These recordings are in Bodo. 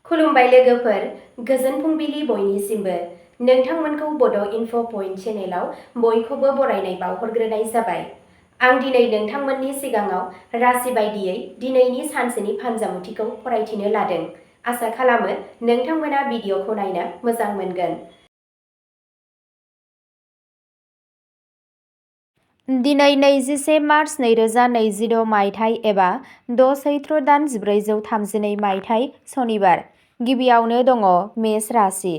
खुलुमबाय लोगोफोर, गोजोन फुंबिलि बयनिसिमबो। नोंथांमोनखौ बड' इनफ' पइन्ट चेनेलाव बयखौबो बरायनाय बावहरग्रोनाय जाबाय। आं दिनै नोंथांमोननि सिगाङाव राशि बायदियै दिनैनि सानसेनि फानजामुथिखौ फरायथिनो लादों। आसा खालामो नोंथांमोना भिडिअखौ नायनो मोजां मोनगोन। दिनै 21 मार्च 2026 मायथाइ एबा 6 सैत्र दान 1432 मायथाइ सनिबार। गिबियावनो दङ मेष राशि।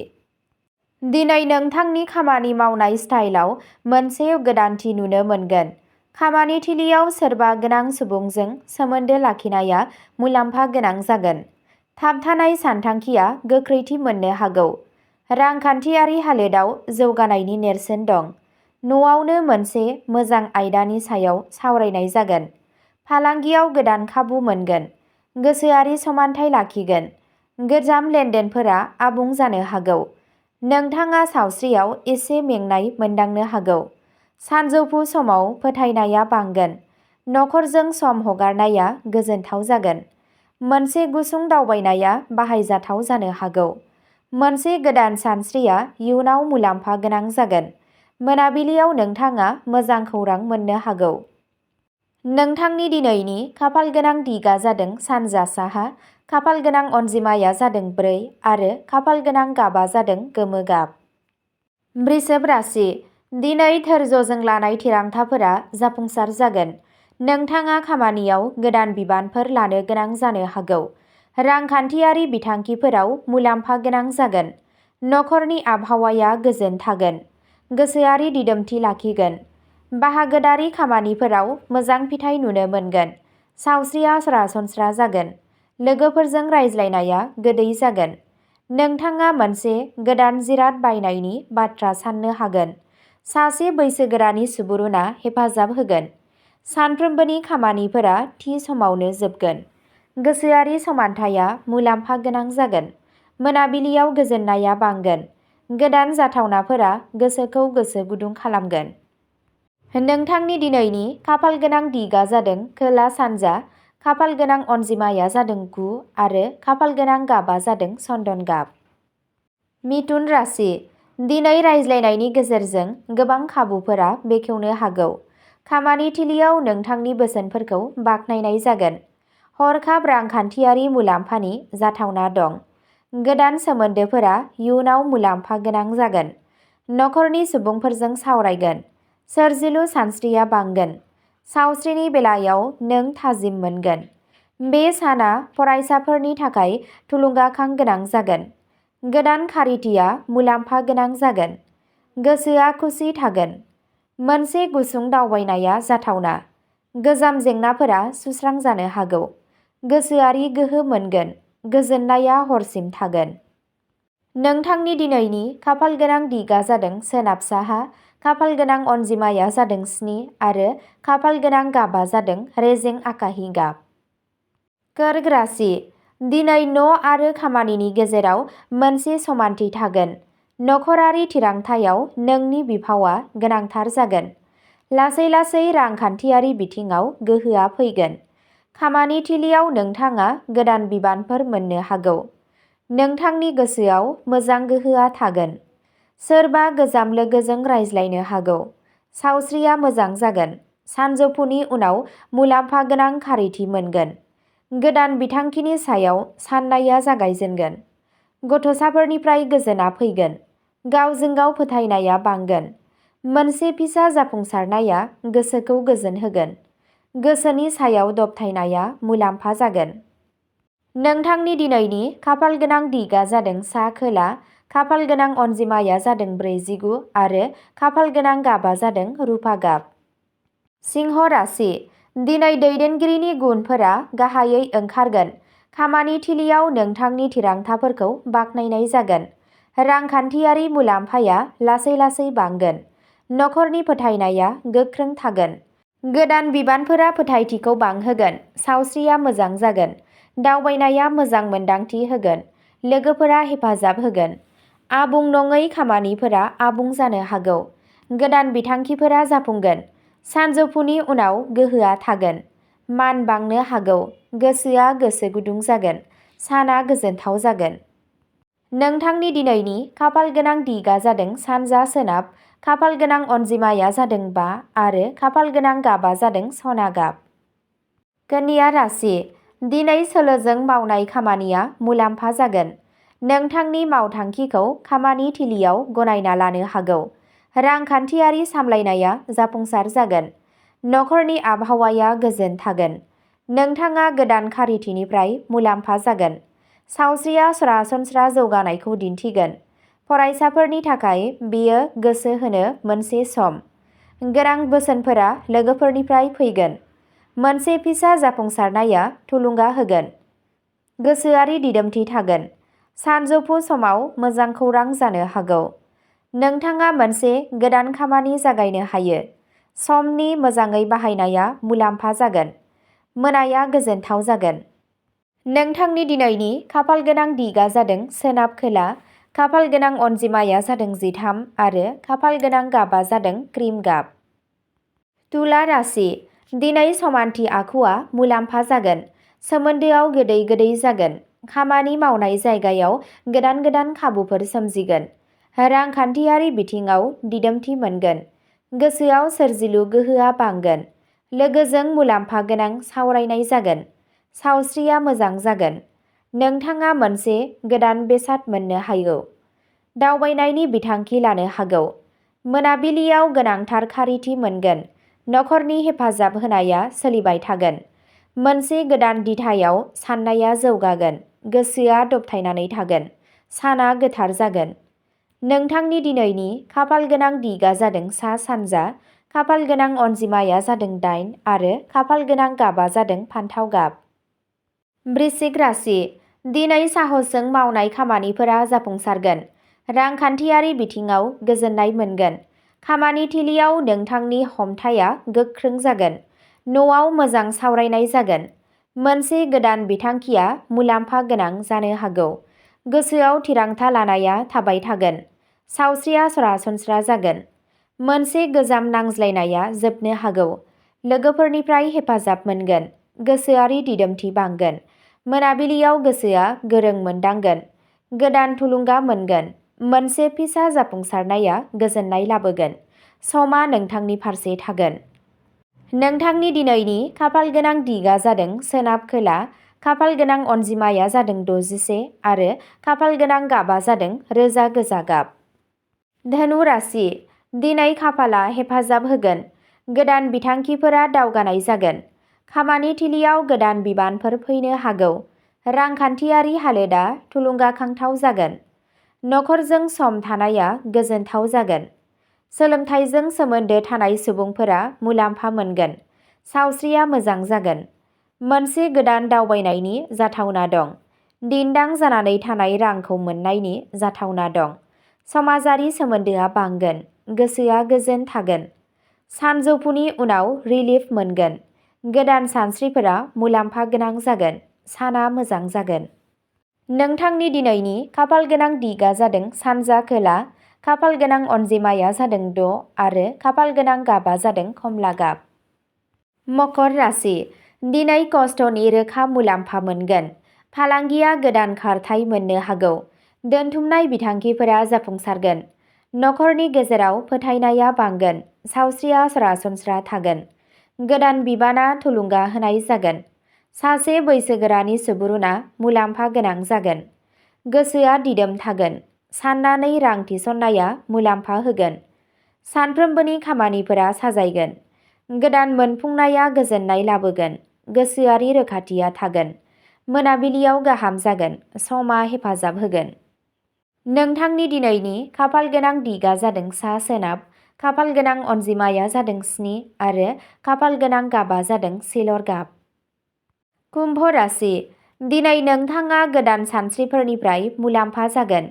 दिनै नोंथांनि खामानि मावनाय स्टाइलआव मोनसे गोदानथि नुनो मोनगोन। खामानि थिलियाव सोरबा गोनां सुबुंजों सोमोन्दो लाखिनाया मुलाम्फा गोनां जागोन। थाबथानाय सानथांखिया गोख्रैथि मोननो हागौ। रांखान्थियारि हालोदाव जौगानायनि नेरसोन दं। न'आवनो मोनसे मोजां आयदानि सायाव सावरायनाय जागोन। फालांगियाव गोदान खाबु मोनगोन। गोसोआरि समानथाय लाखिगोन। गोजाम लेनदेनफोरा आबुं जानो हागौ। नोंथाङा सावस्रियाव एसे मेंनाय मोनदांनो हागौ। सानजौफु समाव फोथायनाया बांगोन। नखरजों सम हगारनाया गोजोनथाव जागोन। मोनसे गुसुं दावबायनाया बाहायजाथाव जानो हागौ। मोनसे गोदान सानस्रिया इयुनाव मुलाम्फा गोनां जागोन। मोनाबिलियाव नोंथाङा मोजां खौरां मोननो हागौ। नोंथांनि दिनैनि खाफालगोनां दिगा जादों सानजा साहा, खाफालगोनां अनजिमाया जादों 4 आरो खाफालगोनां गाबा जादों गोमो गाब। वृषभ राशि। दिनै धैर्यजों लानाय थिरांथाफोरा जाफुंसार जागोन। नोंथाङा खामानियाव गोदान बिबानफोर लानो गोनां जानो हागौ। रांखान्थियारि बिथांखिफोराव मुलाम्फा गोनां जागोन। नखरनि आबहावाया गोजोन थागोन। गोसोआरि दिदोमथि लाखिगोन। बाहागोदारि खामानिफोराव मोजां फिथाय नुनो मोनगोन। सावस्रिया सरासनस्रा जागोन। लोगोफोरजों रायज्लायनाया गोदै जागोन। नोंथाङा मोनसे गोदान जिराद बायनायनि बाथ्रा साननो हागोन। सासे बैसोगोरानि सुबुरुनआ हेफाजाब होगोन। सानफ्रोमबोनि खामानिफोरा थि समावनो जोबगोन। गोसोआरि समानथाया मुलाम्फा गोनां जागोन। मोनाबिलियाव गोजोननाया बांगोन। गोदान जाथावनाफोरा गोसोखौ गोसो गुदुं खालामगोन। नोंथांनि दिनैनि खाफालगोनां दिगा जादों खोला सानजा, खाफालगोनां अनजिमाया जादों 9 आरो खाफालगोनां गाबा जादों चन्दन गाब। मिथुन राशि। दिनै रायज्लायनायनि गेजेरजों गोबां खाबुफोरा बेखेवनो हागौ। खामानि थिलियाव नोंथांनि बोसोनफोरखौ बाख्नायनाय जागोन। हरखाब रांखान्थियारि मुलाम्फानि जाथावना दं। गोदान सोमोन्दोफोरा इयुनाव मुलाम्फा गोनां जागोन। नखरनि सुबुंफोरजों सावरायगोन। सोरजिलु सानस्रिया बांगोन। सावस्रिनि बेलायाव नों थाजिम मोनगोन। बे साना फरायसाफोरनि थाखाय थुलुंगाखां गोनां जागोन। गोदान खारिथिया मुलाम्फा गोनां जागोन। गोसोआ खुसि थागोन। मोनसे गुसुं दावबायनाया जाथावना। गोजाम जेंनाफोरा सुस्रांजानो हागौ। गोसोआरि गोहो मोनगोन। गोजोननाया हरसिम थागोन। नोंथांनि दिनैनि खाफालगोनां दिगा जादों सोनाब साहा, खाफालगोनां अनजिमाया जादों 7 आरो खाफालगोनां गाबा जादों रेजें आकाहि गाब। कर्क राशि। दिनै न' आरो खामानिनि गेजेराव मोनसे समानथि थागोन। नखरारि थिरांथायाव नोंनि बिफावआ गोनांथार जागोन। लासै लासै रांखान्थियारि बिथिङाव गोहोआ फैगोन। खामानि थिलियाव नोंथाङा गोदान बिबानफोर मोननो हागौ। नोंथांनि गोसोआव मोजां गोहोआ थागोन। सोरबा गोजाम लोगोजों रायज्लायनो हागौ। सावस्रिया मोजां जागोन। सानजौफुनि उनाव मुलाम्फा गोनां खारिथि मोनगोन। गोदान बिथांखिनि सायाव साननाया जागायजेनगोन। गथ'साफोरनिफ्राय गोजोनआ फैगोन। गावजों गाव फोथायनाया बांगोन। मोनसे फिसा जाफुंसारनाया गोसोखौ गोजोन होगोन। गोसोनि सायाव दबथायनाया मुलाम्फा जागोन। नोंथांनि दिनैनि खाफालगोनां दिगा जादों सा खोला, खाफालगोनां अनजिमाया जादों 49 आरो खाफालगोनां गाबा जादों रुफा गाब। सिंह राशि। दिनै दैदेनगिरिनि गुनफोरा गाहायै ओंखारगोन। खामानि थिलियाव नोंथांनि थिरांथाफोरखौ बाख्नायनाय जागोन। रांखान्थियारि मुलाम्फाया लासै लासै बांगोन। नखरनि फोथायनाया गोख्रों थागोन। गोदान बिबानफोरा फोथायथिखौ बांहोगोन। सावस्रिया मोजां जागोन। दावबायनाया मोजां मोन्दांथि होगोन। लोगोफोरा हेफाजाब होगोन। आबुं नङै खामानिफोरा आबुं जानो हागौ। गोदान बिथांखिफोरा जाफुंगोन। सानजौफुनि उनाव गोहोआ थागोन। मान बांनो हागौ। गोसोआ गोसो गुदुं जागोन। साना गोजोनथाव जागोन। नोंथांनि दिनैनि खाफाल गोनां दिगा जादों सानजा सोनाब, खाफाल गोनां अनजिमाया जादों 5 आरो खाफाल गोनां गाबा जादों सना गाब। कन्या राशि, दिनै सोलोजों मावनाय खामानिया मुलाम्फा जागोन। नोंथांनि मावथांखिखौ खामानि थिलियाव गनायना लानो हागौ। रांखान्थियारि सामलायनाया जाफुंसार जागोन। नखरनि आबहावाया गोजोन थागोन। नोंथाङा गोदान खारिथिनिफ्राय मुलाम्फा जागोन। सावस्रिया सरासनस्रा जौगानायखौ दिन्थिगोन। फरायसाफोरनि थाखाय बेयो गोसो होनो मोनसे सम। गोनां बोसोनफोरा लोगोफोरनिफ्राय फैगोन। मोनसे फिसा जाफुंसारनाया थुलुंगा होगोन। गोसोआरि दिदोमथि थागोन। सानजौफु समाव मोजां खौरां जानो हागौ। नोंथाङा मोनसे गोदान खामानि जागायनो हायो। समनि मोजाङै बाहायनाया मुलाम्फा जागोन। मोनाया गोजोनथाव जागोन। नोंथांनि दिनैनि खाफाल गोनां दिगा जादों सोनाब खोला, खाफाल गोनां अनजिमाया जादों 13 आरो खाफाल गोनां गाबा जादों क्रिम गाब। तुला राशि, दिनै समानथि आखुआ मुलाम्फा जागोन। सोमोन्दोआव गोदै गोदै जागोन। खामानि मावनाय जायगायाव गोदान गोदान खाबुफोर सोमजिगोन। रांखान्थियारि बिथिङाव दिदोमथि मोनगोन। गोसोआव सोरजिलु गोहोआ बांगोन। लोगोजों मुलाम्फा गोनां सावरायनाय जागोन। सावस्रिया मोजां जागोन। नोंथाङा मोनसे गोदान बेसाद मोननो हागौ। दावबायनायनि बिथांखि लानो हागौ। मोनाबिलियाव गोनांथार खारिथि मोनगोन। नखरनि हेफाजाब होनाया सोलिबाय थागोन। मोनसे गोदान दिथायाव साननाया जौगागोन। गोसोआ दबथायनानै थागोन। साना गोथार जागोन। नोंथांनि दिनैनि खाफाल गोनां दिगा जादों सा सानजा, खाफाल गोनां अनजिमाया जादों 8 आरो खाफाल गोनां गाबा जादों फान्थाव गाब। वृश्चिक राशि, दिनै साहसजों मावनाय खामानिफोरा जाफुंसारगोन। रांखान्थियारि बिथिङाव गोजोननाय मोनगोन। खामानि थिलियाव नोंथांनि हमथाया गोख्रों जागोन। न'आव मोजां सावरायनाय जागोन। मोनसे गोदान बिथांखिया मुलाम्फा गोनां जानो हागौ। गोसोआव थिरांथा लानाया थाबाय थागोन। सावस्रिया सरासनस्रा जागोन। मोनसे गोजाम नांज्लायनाया जोबनो हागौ। लोगोफोरनिफ्राय हेफाजाब मोनगोन। गोसोआरि दिदोमथि बांगोन। मोनाबिलियाव गोसोआ गोरों मोनदांगोन। गोदान थुलुंगा मोनगोन। मोनसे फिसा जाफुंसारनाया गोजोननाय लाबोगोन। समा नोंथांनि फारसे थागोन। नोंथांनि दिनैनि खाफाल गोनां दिगा जादों सोनाब खोला, खाफाल गोनां अनजिमाया जादों 61 आरो खाफाल गोनां गाबा जादों रोजा गोजा गाब। धनु राशि, दिनै खाफालआ हेफाजाब होगोन। गोदान बिथांखिफोरा दावगानाय जागोन। खामानि थिलियाव गोदान बिबानफोर फैनो हागौ। रांखान्थियारि हालोदा थुलुंगाखांथाव जागोन। नखरजों सम थानाया गोजोनथाव जागोन। सोलोंथाइजों सोमोन्दो थानाय सुबुंफोरा मुलाम्फा मोनगोन। सावस्रिया मोजां जागोन। मोनसे गोदान दावबायनायनि जाथावना दं। दिन्दां जानानै थानाय रांखौ मोन्नायनि जाथावना दं। समाजारि सोमोन्दोआ बांगोन। गोसोआ गोजोन थागोन। सानजौफुनि उनाव रिलिफ मोनगोन। गोदान सानस्रिफोरा मुलाम्फा गोनां जागोन। साना मोजां जागोन। नोंथांनि दिनैनि खाफाल गोनां दिगा जादों सानजा खोला, खाफाल गोनां अनजिमाया जादों 6 आरो खाफाल गोनां गाबा जादों कमला गाब। मकर राशि, दिनै खस्थ'नि रोखा मुलाम्फा मोनगोन। फालांगिया गोदान खारथाइ मोननो हागौ। दोनथुमनाय बिथांखिफोरा जाफुंसारगोन। नखरनि गेजेराव फोथायनाया बांगोन। सावस्रिया सरासनस्रा थागोन। गोदान बिबाना थुलुंगा होनाय जागोन। सासे बैसोगोरानि सुबुरुनआ मुलाम्फा गोनां जागोन। गोसोआ दिदोम थागोन। साननानै रां थिसननाया मुलाम्फा होगोन। सानफ्रोमबोनि खामानिफोरा साजायगोन। गोदान मोनफुंनाया गोजोननाय लाबोगोन। गोसोआरि रोखाथिया थागोन। मोनाबिलियाव गाहाम जागोन। समा हेफाजाब होगोन। नोंथांनि दिनैनि खाफाल गोनां दिगा जादों सा सोनाब, खाफाल गोनां अनजिमाया जादों 7 आरो खाफाल गोनां गाबा जादों सिलर गाब। कुम्भ राशि, दिनै नोंथाङा गोदान सानस्रिफोरनिफ्राय मुलाम्फा जागोन।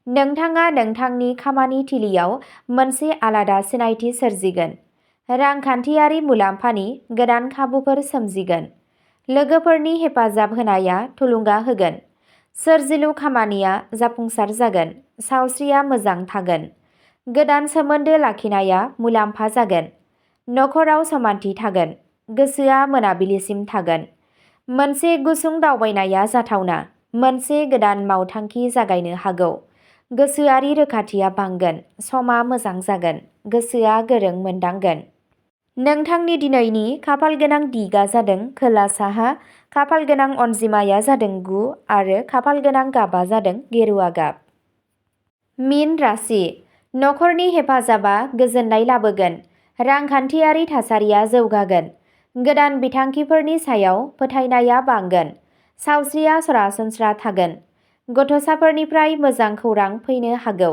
नोंथाङा नोंथांनि खामानि थिलियाव मोनसे आलादा सिनायथि सोरजिगोन। रांखान्थियारि मुलाम्फानि गोदान खाबुफोर सोमजिगोन। लोगोफोरनि हेफाजाब होनाया थुलुंगा होगोन। सोरजिलु खामानिया जाफुंसार जागोन। सावस्रिया मोजां थागोन। गोदान सोमोन्दो लाखिनाया मुलाम्फा जागोन। नखराव समानथि थागोन। गोसोआ मोनाबिलिसिम थागोन। मोनसे गुसुं दावबायनाया जाथावना। मोनसे गोदान मावथांखि जागायनो हागौ। गोसोआरि रोखाथिया बांगोन, समा मोजां जागोन, गोसोआ गोरों मोनदांगोन। नोंथांनि दिनैनि खाफालगोनां दिगा जादों खोला-साहा, खाफालगोनां अनजिमाया जादों 9 आरो खाफालगोनां गाबा जादों गेरुवा गाब। मीन राशि। नखरनि हेफाजाबा गोजोननाय लाबोगोन। रांखान्थियारि थासारिया जौगागोन। गोदान बिथांखिफोरनि सायाव फोथायनाया बांगोन। सावस्रिया सरासनस्रा थागोन। गथ'साफोरनिफ्राय मोजां खौरां फैनो हागौ।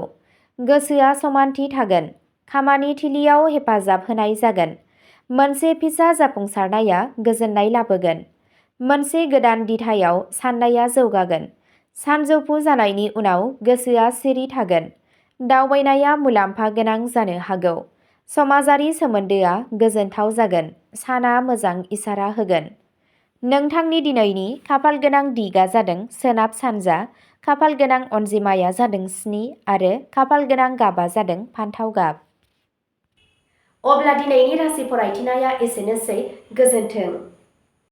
गोसोआ समानथि थागोन। खामानि थिलियाव हेफाजाब होनाय जागोन। मोनसे फिसा जाफुंसारनाया गोजोननाय लाबोगोन। मोनसे गोदान दिथायाव साननाया जौगागोन। सानजौफु जानायनि उनाव गोसोआ सिरि थागोन। दावबायनाया मुलाम्फा गोनां जानो हागौ। समाजारि सोमोन्दोआ गोजोनथाव जागोन। साना मोजां इसारा होगोन। नोंथांनि दिनैनि खाफालगोनां दिगा जादों सोनाब सानजा, खाफालगोनां अनजिमाया जादों 7 आरो खाफालगोनां गाबा जादों फान्थाव गाब। अब्ला दिनैनि राशि फरायथिनाया एसेनोसै। गोजोन्थों।